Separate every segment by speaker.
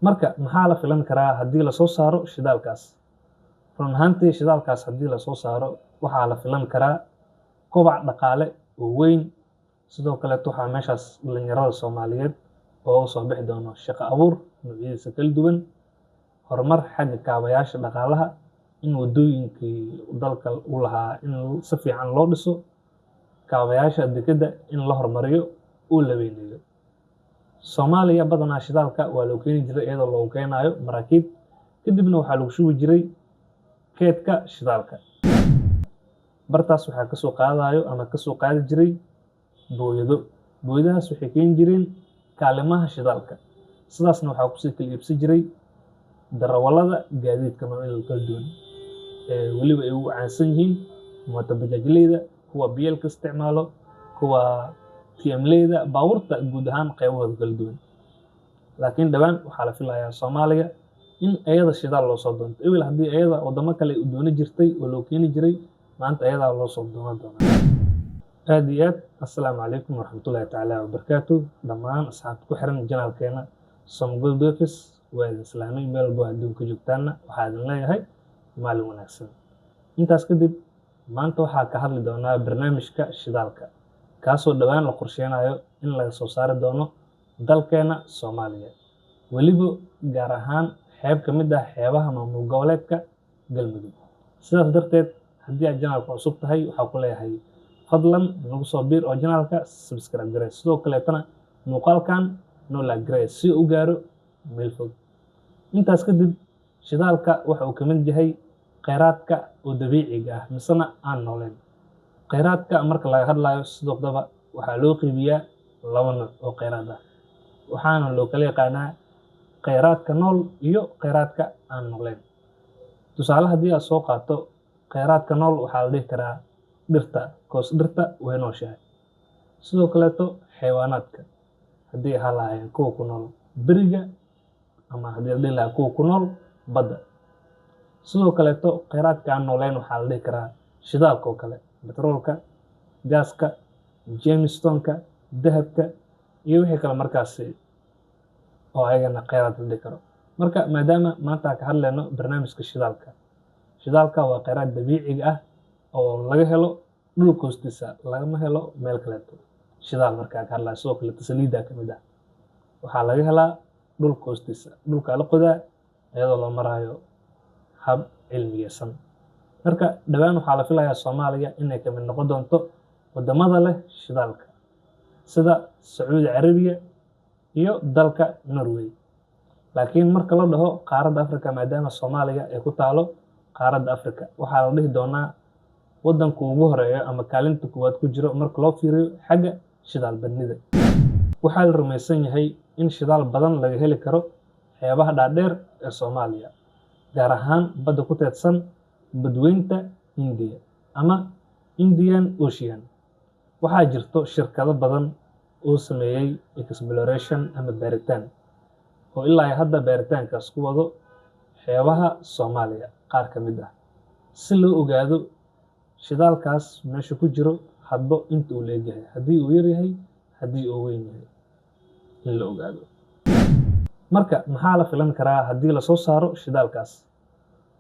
Speaker 1: Marka maxaa la filan karaa haddii lasoo saaro shidaalkaas? Run ahaantii, shidaalkaas haddii lasoo saaro, waxaa la filan karaa kobac dhaqaale oo weyn. Sidoo kaleeto, waxaa meeshaas dhalinyarada Soomaaliyeed oo usoo bixi doono shaqo abuur noocyadiisa kala duwan, horumar xagga kaabayaasha dhaqaalaha, in wadooyinkii dalka u lahaa in si fiican loo dhiso, kaabayaasha dekedda in la horumariyo oo la weyneeyo. Soomaaliya badanaa shidaalka waa loo keeni jiray iyadoo loogu keenayo maraakiib, kadibna waxaa lagu shubi jiray keedka shidaalka. Bartaas waxaa kasoo qaadayo ama kasoo qaadi jiray booyado. Booyadahaas waxay keeni jireen kaalimaha shidaalka, sidaasna waxaa kusii kala iibsan jiray darawallada gaadiidka noocyada kala duwan ee weliba ay ugu caansan yihiin mooto bajaajleyda, kuwa biyeelka isticmaalo, kuwa TM-leyda, baabuurta guud ahaan qeybahooda kala duwan. Laakiin dhowaan waxaa la filayaa Soomaaliya in iyada shidaal loo soo doonto. Ewel haddii iyada wadamo kale u dooni jirtay oo loo keeni jiray, maanta iyadaa loo soo doonan doonaa. Aad iyo aad, assalaamu calaykum waraxmatullaahi tacaala wabarakaatu. Dhammaan asxaabta ku xiran channelkeena Somgold Office waa idin salaamay. Meel walbo adduunka joogtaanna waxaa idin leeyahay maalin wanaagsan. Intaas kadib, maanta waxaa ka hadli doonaa barnaamijka shidaalka, kaasoo dhowaan la qorsheynayo in laga soo saari doono dalkeena Soomaaliya, weliba gaar ahaan xeeb ka mid ah xeebaha maamul goboleedka Galmudug. Sidaas darteed, haddii aad channelka cusub tahay, waxaa ku leeyahay fadlan nagu soo biir oo channelka subscribe garee, sidoo kaleetana muuqaalkan noo like garee si uu u gaaro meel fog. Intaas kadib, shidaalka waxa uu ka mid yahay kheyraadka oo dabiiciga ah misena aan nooleyn. Kheyraadka marka laga hadlayo, sidoodaba waxaa loo qeybiyaa laba nooc oo kheyraad ah, waxaana loo kala yaqaanaa kheyraadka nool iyo kheyraadka aan nooleyn. Tusaale, haddii aad soo qaato kheyraadka nool, waxaa la dhihi karaa dhirta, koos dhirta way nooshahay. Sidoo kaleeto xayawaanaadka, haddii ahaan lahaayeen kuwa ku nool beriga ama haddii la dhihi lahaa kuwa ku nool badda. Sidoo kaleeto kheyraadka aan nooleyn waxaa la dhihi karaa shidaalka oo kale, batroolka, gaaska, gemstoneka, dahabka iyo wixii kale markaasi oo ayagana kheyraad la dhihi karo. Marka maadaama maanta aan ka hadlayno barnaamijka shidaalka, shidaalka waa kheyraad dabiiciga ah oo laga helo dhulka hoostiisa, lagama helo meel kaleeto. Shidaal markaa ka hadlayo, sidoo kaleeto saliidda ka mid ah, waxaa laga helaa dhulka hoostiisa. Dhulkaa la qodaa iyadoo loo maraayo hab cilmiyeysan. Marka dhowaan waxaa la filayaa Soomaaliya inay kamid noqon doonto wadamada leh shidaalka, sida Sacuudi Carabiya iyo dalka Norway. Laakiin marka la dhaho qaaradda Africa, maadaama Soomaaliya ay ku taalo qaaradda Africa, waxaa la dhihi doonaa wadanka ugu horeeyo ama kaalinta koowaad ku jiro marka loo fiiriyo xagga shidaal badnida. Waxaa la rumaysan yahay in shidaal badan laga heli karo xeebaha dhaadheer ee Soomaaliya, gaar ahaan badda ku teedsan Badweynta Hindiya ama Indian Ocean. Waxaa jirto shirkado badan oo sameeyey exploration ama baaritaan, oo ilaa iyo hadda baaritaankaas ku wado xeebaha Soomaaliya qaar ka mid ah, si loo ogaado shidaalkaas meesha ku jiro hadba inta uu leegyahay, haddii uu yar yahay, haddii uu weyn yahay, in la ogaado. Marka maxaa la filan karaa haddii lasoo saaro shidaalkaas?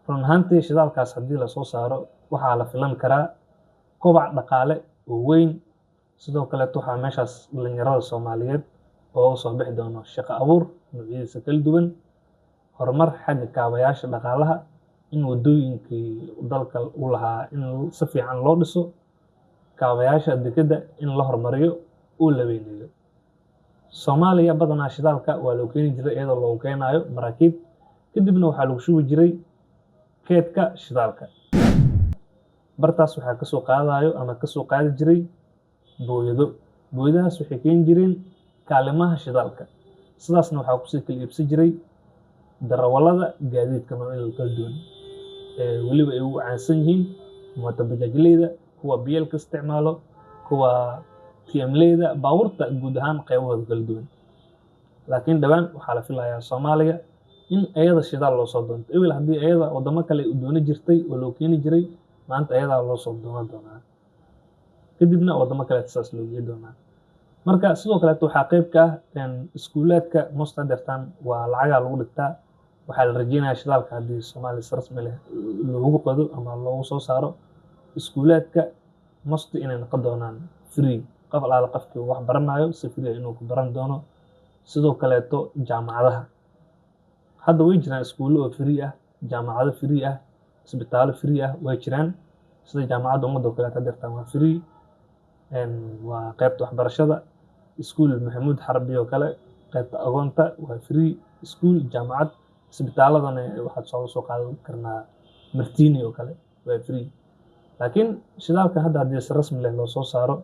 Speaker 1: Run ahaantii, shidaalkaas haddii lasoo saaro, waxaa la filan karaa kobac dhaqaale oo weyn. Sidoo kaleeto waxaa meeshaas dhalinyarada Soomaaliyeed oo usoo bixi doono shaqo abuur noocyadiisa kala duwan, horumar xagga kaabayaasha dhaqaalaha, in wadooyinkii dalka u lahaa in si fiican loo dhiso, kaabayaasha dekedda in la horumariyo oo la weyneeyo. Soomaaliya badanaa shidaalka waa loo keeni jiray iyadoo loogu keenayo maraakiib, kadibna waxaa lagu shubi jiray keedka shidaalka. Bartaas waxaa kasoo qaadayo ama kasoo qaadi jiray booyado. Booyadahaas waxay keeni jireen kaalimaha shidaalka, sidaasna waxaa kusii kala iibsan jiray darawallada gaadiidka noocyada kala duwan ee weliba ay ugu caansan yihiin mooto bajaajleyda, kuwa biyeelka isticmaalo, kuwa TM-leyda, baabuurta guud ahaan qeybahooda kala duwan. Laakiin dhowaan waxaa la filayaa Soomaaliya in iyada shidaal loo soo doonto. Ewel haddii iyada wadamo kale u dooni jirtay oo loo keeni jiray, maanta iyadaa loo soo doonan doonaa, kadibna wadamo kale saas loo geey doonaa. Marka sidoo kaleeto waxaa qayb ka ah iskuulaadka most hadeertaan waa lacagaa lagu dhigtaa. Waxaa la rajeynayaa shidaalka haddii Soomaaliya si rasmi leh loogu qodo ama loogu soo saaro, iskuulaadka most inay noqon doonaan free. Qof alaala qofkii wax baranayo si free inuu ku baran doono. Sidoo kaleeto jaamacadaha hadda way jiraan, iskuullo oo free ah, jaamacado free ah, isbitaallo free ah way jiraan. Sida Jaamacadda Ummadda oo kaleeto hadeertaan waa free, waa qaybta waxbarashada. Iskuul Maxamuud Xarbi oo kale, qaybta agoonta waa free, iskuul, jaamacad. Isbitaaladana waxaad soo qaadan karnaa Martini oo kale, waa free. Laakiin shidaalka hadda haddii si rasmi leh loo soo saaro,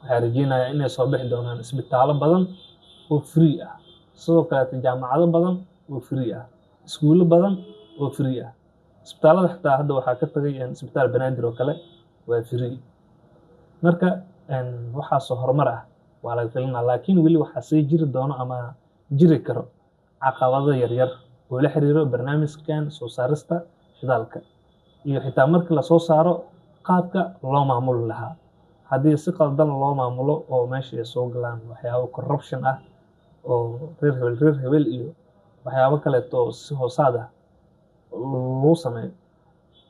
Speaker 1: waxaa rajeynayaa inay soo bixi doonaan isbitaallo badan oo free ah, sidoo kaleeto jaamacado badan oo free ah, iskuullo badan oo free ah. Isbitaalada xitaa hadda waxaa ka tagay Isbitaal Banaadir oo kale waa free. Marka waxaasoo horumar ah waa laga filanaa, laakiin weli waxaa sii jiri doono ama jiri karo caqabado yaryar oo la xiriiro barnaamijkan soo saarista shidaalka, iyo xitaa markii lasoo saaro qaabka loo maamuli lahaa. Haddii si qaldan loo maamulo oo meesha ay soo galaan waxyaabo corruption ah oo reer hebel, reer hebel iyo waxyaabo kaleeto oo si hoosaad ah lagu sameeyo,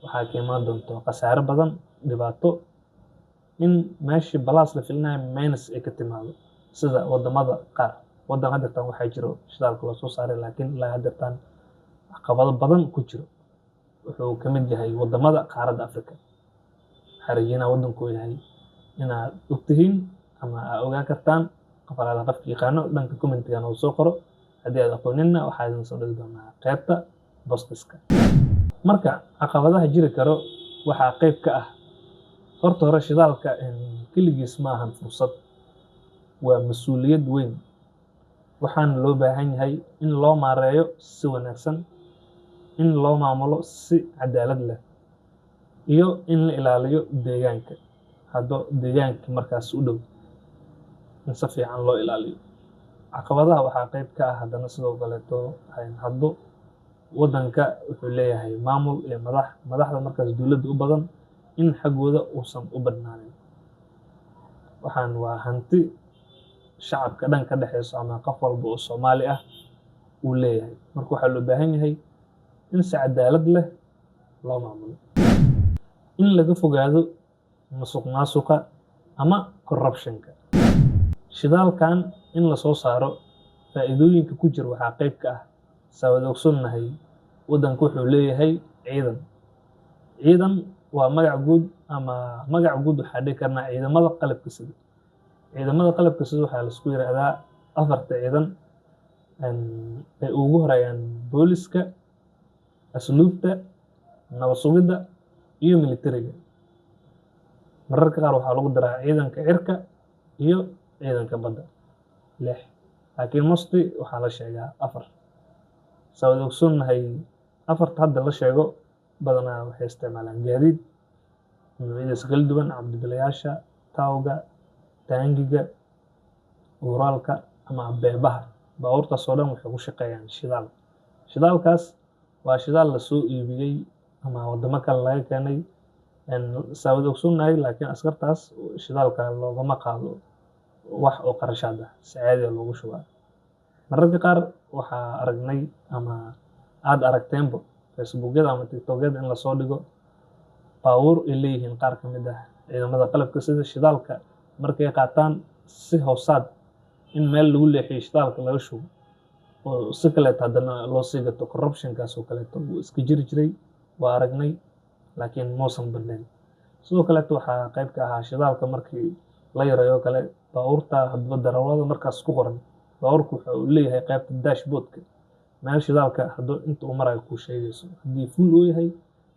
Speaker 1: waxaa ka imaan doonto khasaare badan, dhibaato, in meeshii plus la filinayo minus ay ka timaado, sida wadamada qaar. Waddan hadeertaan waxaa jiro shidaalka loo soo saaray, laakiin ilaa hadeertaan caqabado badan ku jiro. Wuxuu ka mid yahay wadamada qaaradda Africa. Waxaa rajeynaa waddanku yahay inaad ogtihiin ama aa ogaan kartaan. Qof alaala qofka yaqaano dhanka commentigan oo soo qoro. Haddii aad aqooninna, waxaa idin soo dhigi doonaa qaybta postiska. Marka caqabadaha jiri karo waxaa qayb ka ah, horta hore, shidaalka keligiis ma ahan fursad, waa mas-uuliyad weyn. Waxaana loo baahan yahay in loo maareeyo si wanaagsan, in loo maamulo si cadaalad leh, iyo in la ilaaliyo deegaanka, haddo deegaanka markaas u dhow in si fiican loo ilaaliyo. Caqabadaha waxaa qayb ka ah haddana sidoo kaleeto, haddo waddanka wuxuu leeyahay maamul iyo madax. Madaxda markaas dowladda u badan in xaggooda uusan u badnaanin. Waxaan waa hanti shacabka dhan ka dhexeyso ama qof walba oo Soomaali ah uu leeyahay. Marka waxaa loo baahan yahay in si cadaalad leh loo maamulo, in laga fogaado musuq maasuqa ama corruptionka. Shidaalkan in lasoo saaro faa'iidooyinka ku jira waxaa qayb ka ah, saa wada ogsoonnahay, waddanku wuxuu leeyahay ciidan. Ciidan waa magac guud, ama magac guud waxaa dhihi karnaa ciidamada qalabka sida. Ciidamada qalabka sida waxaa laisku yiraahdaa afarta ciidan ay ugu horeeyaan booliska, asluubta, nabad sugidda iyo militariga. Mararka qaar waxaa lagu daraa ciidanka cirka iyo ciidanka badda, lix, laakiin mostly waxaa la sheegaa afar. Saa wada ogsoonnahay, afarta hadda la sheego badanaa waxay isticmaalaan gaadiid noocyadiisa kala duwan: cabdibilayaasha, taawga, taangiga, uraalka ama beebaha. Baabuurtaas oo dhan waxay ku shaqeeyaan shidaal. Shidaalkaas waa shidaal lasoo iibiyey ama wadamo kale laga keenay, saa wada ogsoonnahay. Laakiin askartaas shidaalka loogama qaado wax oo qarashaad ah, si caadi ah loogu shubaa. Mararka qaar waxaa aragnay ama aad aragteenbo Facebookyada ama TikTokyada in lasoo dhigo baabuur ay leeyihiin qaar ka mid ah ciidamada qalabka sida, shidaalka markay qaataan si hoosaad in meel lagu leexiyo, shidaalka laga shubo oo si kaleeto haddana loo sii gato. Corruptionkaas oo kaleeto wuu iska jiri jiray, waa aragnay, laakiin muusan badnayn. Sidoo kaleeto waxaa qayb ka ahaa shidaalka markii la yareeyo kale, baabuurta hadba darawalada markaas ku qoran. Baabuurku waxa uu leeyahay qaybta dashboardka meel shidaalka hadduu inta uu marayo kuu sheegayso, haddii full uu yahay,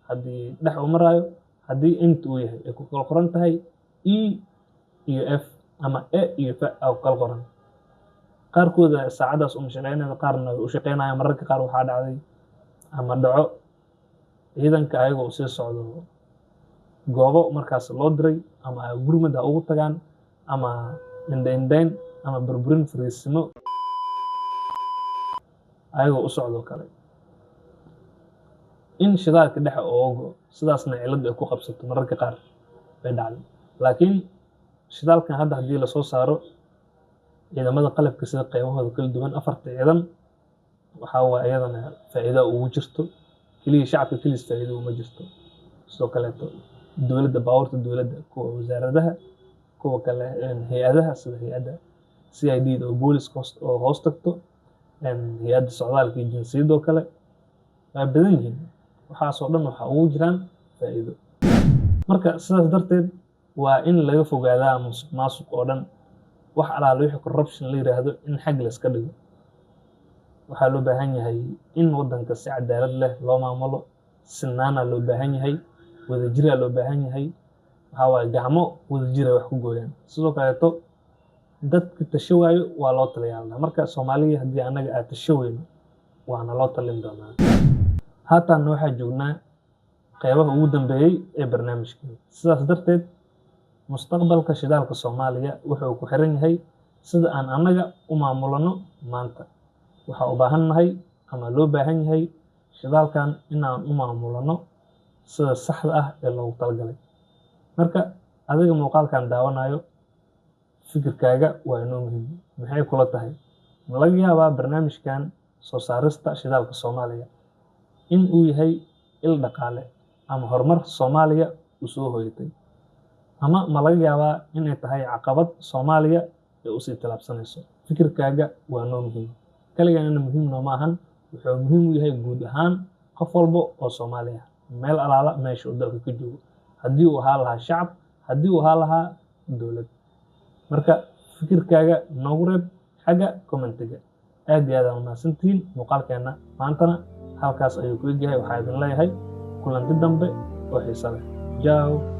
Speaker 1: haddii dhex uu marayo, haddii inta uu yahay, ay ku kala qoran tahay E iyo F ama A iyo F aa ku kala qoran. Qaarkooda saacadaas uma shaqeynaya, qaarna way u shaqeynayaan. Mararka qaar waxaa dhacday ama dhaco ciidanka ayaga uu sii socdo goobo markaas loo diray, ama ay gurmad ha ugu tagaan ama indha-indhayn ama burburin fariisimo ayagoo u socdo kale, in shidaalka dhexe ooga go'o, sidaasna ciladu ay ku qabsato. Mararka qaar bay dhacday. Laakiin shidaalkan hadda haddii lasoo saaro Ciidamada qalabka sida qeybahooda kala duwan, afarta ciidan, waxaa waaye iyadana faa'iido ugu jirto. Keliya shacabka keliis faa'iido uma jirto, sidoo kaleeto dowladda, baabuurta dowladda, kuwa wasaaradaha, kuwa kale hay-adaha sida hay-adda CID da oo booliska oo hoos tagto, hay-adda socdaalka iyo jinsiyadda oo kale, waa badan yihiin. Waxaasoo dhan waxaa ugu jiraan faa'iido. Marka sidaas darteed waa in laga fogaadaa musuq maasuq oo dhan, wax alaala wixii corruption la yiraahdo in xag la iska dhigo. Waxaa loo baahan yahay in waddanka si cadaalad leh loo maamulo, sinaana loo baahan yahay, wadajiraa loo baahan yahay. Waxaa waaye gacmo wadajira wax ku gooyaan. Sidoo kaleeto dadka tasho waayo waa loo taliyaa. Marka Soomaaliya haddii annaga aad tasho weyno, waana loo talin doonaa. Haatanna waxaa joognaa qeybaha ugu dambeeyey ee barnaamijkeena. Sidaas darteed mustaqbalka shidaalka Soomaaliya wuxuu ku xiran yahay sida aan annaga u maamulano maanta. Waxaa u baahan nahay ama loo baahan yahay shidaalkan inaan u maamulano sida saxda ah ee loogu talagalay. Marka adiga muuqaalkan daawanayo, fikirkaaga waa inoo muhiim. Maxay kula tahay? Ma laga yaabaa barnaamijkan soo saarista shidaalka Soomaaliya in uu yahay il dhaqaale ama horumar Soomaaliya u soo hoyatay, ama ma laga yaabaa inay tahay caqabad Soomaaliya ee usii tallaabsanayso? Fikirkaaga waa noo muhiim. Kaligaanina muhiim nooma ahan, wuxuu muhiim u yahay guud ahaan qof walba oo Soomaali ah, meel alaala meesha uu dalka ka joogo, haddii uu ahaa lahaa shacab, haddii uu ahaa lahaa dowlad. Marka fikirkaaga noogu reeb xagga commentiga. Aad iyo aad aa umahadsantihiin. Muuqaalkeena maantana halkaas ayuu ku egyahay. Waxaa idin leeyahay kulanti dambe oo xiiso leh. Ciao.